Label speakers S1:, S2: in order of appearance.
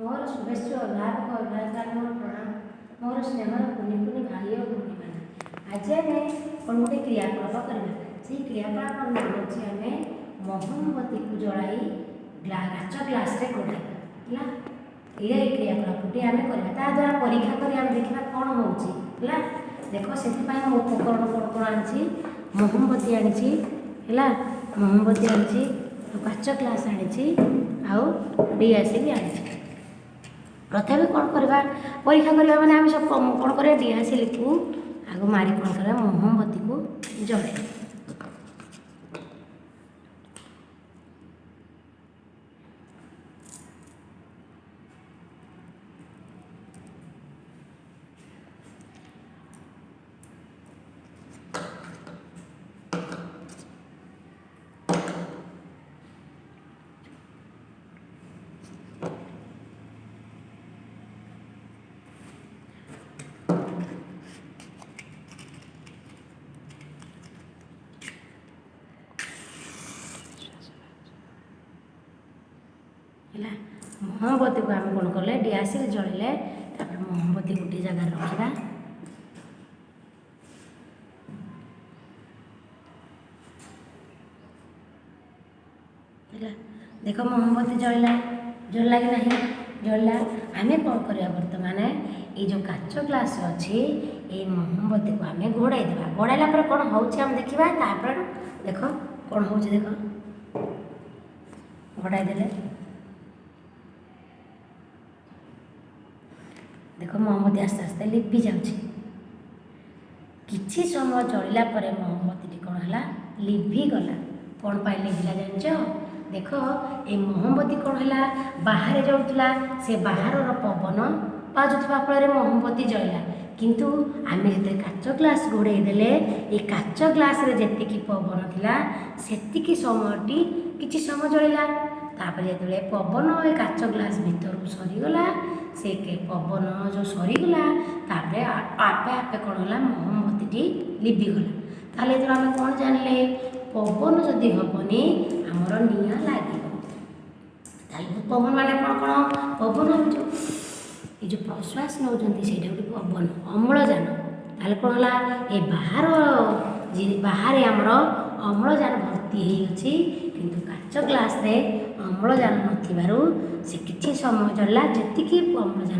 S1: ମୋର ଶୁଭେଚ୍ଛୁ ଅଭିଭାବକ ଅଭିଭାବିକାମାନଙ୍କୁ ପ୍ରଣାମ। ମୋର ସ୍ନେହର କୁନି କୁନି ଭାଇ ଓ ଭଉଣୀମାନେ, ଆଜି ଆମେ କ'ଣ ଗୋଟେ କ୍ରିୟାକଳାପ କରିବା। ସେଇ କ୍ରିୟାକଳାପର ନାମ ହେଉଛି ଆମେ ମହମବତୀକୁ ଜଳାଇ କାଚ ଗ୍ଲାସରେ ଘୋଡ଼ାଇବା। ହେଲା, ଏଇ କ୍ରିୟାକଳାପଟି ଆମେ କରିବା, ତା ଦ୍ୱାରା ପରୀକ୍ଷା କରି ଆମେ ଦେଖିବା କ'ଣ ହେଉଛି। ହେଲା, ଦେଖ, ସେଥିପାଇଁ ମୁଁ ଉପକରଣ କ'ଣ କ'ଣ ଆଣିଛି। ମହମବତୀ ଆଣିଛି, ହେଲା, ମହମବତୀ ଆଣିଛି, ଆଉ କାଚ ଗ୍ଲାସ୍ ଆଣିଛି, ଆଉ ଡିଆସିଲି ଆଣିଛି। ପ୍ରଥମେ କ'ଣ କରିବା? ପରୀକ୍ଷା କରିବା ମାନେ ଆମେ ସବୁ କ'ଣ କରିବା? ଡିଆସିଲିକୁ ଆଗ ମାରି କ'ଣ କରିବା? ମହମବତୀକୁ ଜଳାଇବା। ହେଲା, ମହମବତୀକୁ ଆମେ କ'ଣ କଲେ? ଡିଆସିଲ ଜଳିଲେ। ତାପରେ ମହମବତୀ ଗୋଟିଏ ଜାଗାରେ ରଖିବା। ହେଲା, ଦେଖ, ମହମବତୀ ଜଳିଲା। ଜଳିଲା କି ନାହିଁ? ଜଳିଲା। ଆମେ କ'ଣ କରିବା ବର୍ତ୍ତମାନ? ଏଇ ଯେଉଁ କାଚ ଗ୍ଲାସ୍ ଅଛି, ଏଇ ମହମବତୀକୁ ଆମେ ଘୋଡ଼ାଇ ଦେବା। ଘୋଡ଼ାଇଲା ପରେ କ'ଣ ହେଉଛି ଆମେ ଦେଖିବା। ତାପରେ ଦେଖ କ'ଣ ହେଉଛି। ଦେଖ, ଘୋଡ଼ାଇ ଦେଲେ। ଦେଖ, ମହମବତୀ ଆସ୍ତେ ଆସ୍ତେ ଲିଭି ଯାଉଛି। କିଛି ସମୟ ଜଳିଲା ପରେ ମହମବତୀଟି କ'ଣ ହେଲା? ଲିଭିଗଲା। କ'ଣ ପାଇଁ ଲିଭିଲା ଜାଣିଛ? ଦେଖ, ଏ ମହମବତୀ କ'ଣ ହେଲା? ବାହାରେ ଜଳୁଥିଲା। ସେ ବାହାରର ପବନ ବାଜୁଥିବା ଫଳରେ ମହମବତୀ ଜଳିଲା। କିନ୍ତୁ ଆମେ ଯେତେବେଳେ କାଚ ଗ୍ଲାସ୍ ଘୋଡ଼େଇ ଦେଲେ, ଏ କାଚ ଗ୍ଲାସ୍ରେ ଯେତିକି ପବନ ଥିଲା, ସେତିକି ସମୟଟି କିଛି ସମୟ ଜଳିଲା। ତାପରେ ଯେତେବେଳେ ପବନ ଏ କାଚ ଗ୍ଲାସ୍ ଭିତରୁ ସରିଗଲା, ସେ ପବନ ଯେଉଁ ସରିଗଲା, ତାପରେ ଆପେ ଆପେ କ'ଣ ହେଲା? ମହମବତୀଟି ଲିଭିଗଲା। ତାହେଲେ ଏଥିରୁ ଆମେ କ'ଣ ଜାଣିଲେ? ପବନ ଯଦି ହେବନି, ଆମର ନିଆଁ ଲାଗିବ। ତାହେଲେ ପବନ ମାନେ କ'ଣ? କ'ଣ ପବନ? ଆମେ ଯେଉଁ ଏ ଯେଉଁ ପ୍ରଶ୍ୱାସ ନେଉଛନ୍ତି, ସେଇଟା ଗୋଟେ ପବନ, ଅମ୍ଳଜାନ। ତାହେଲେ କ'ଣ ହେଲା? ଏ ବାହାର ବାହାରେ ଆମର ଅମ୍ଳଜାନ ଭର୍ତ୍ତି ହେଇଅଛି, କିନ୍ତୁ କାଚ ଗ୍ଲାସ୍ରେ ଅମ୍ଳଜାନ ନଥିବାରୁ ସେ କିଛି ସମୟ ଜଳିଲା, ଯେତିକି ଅମ୍ଳଜାନ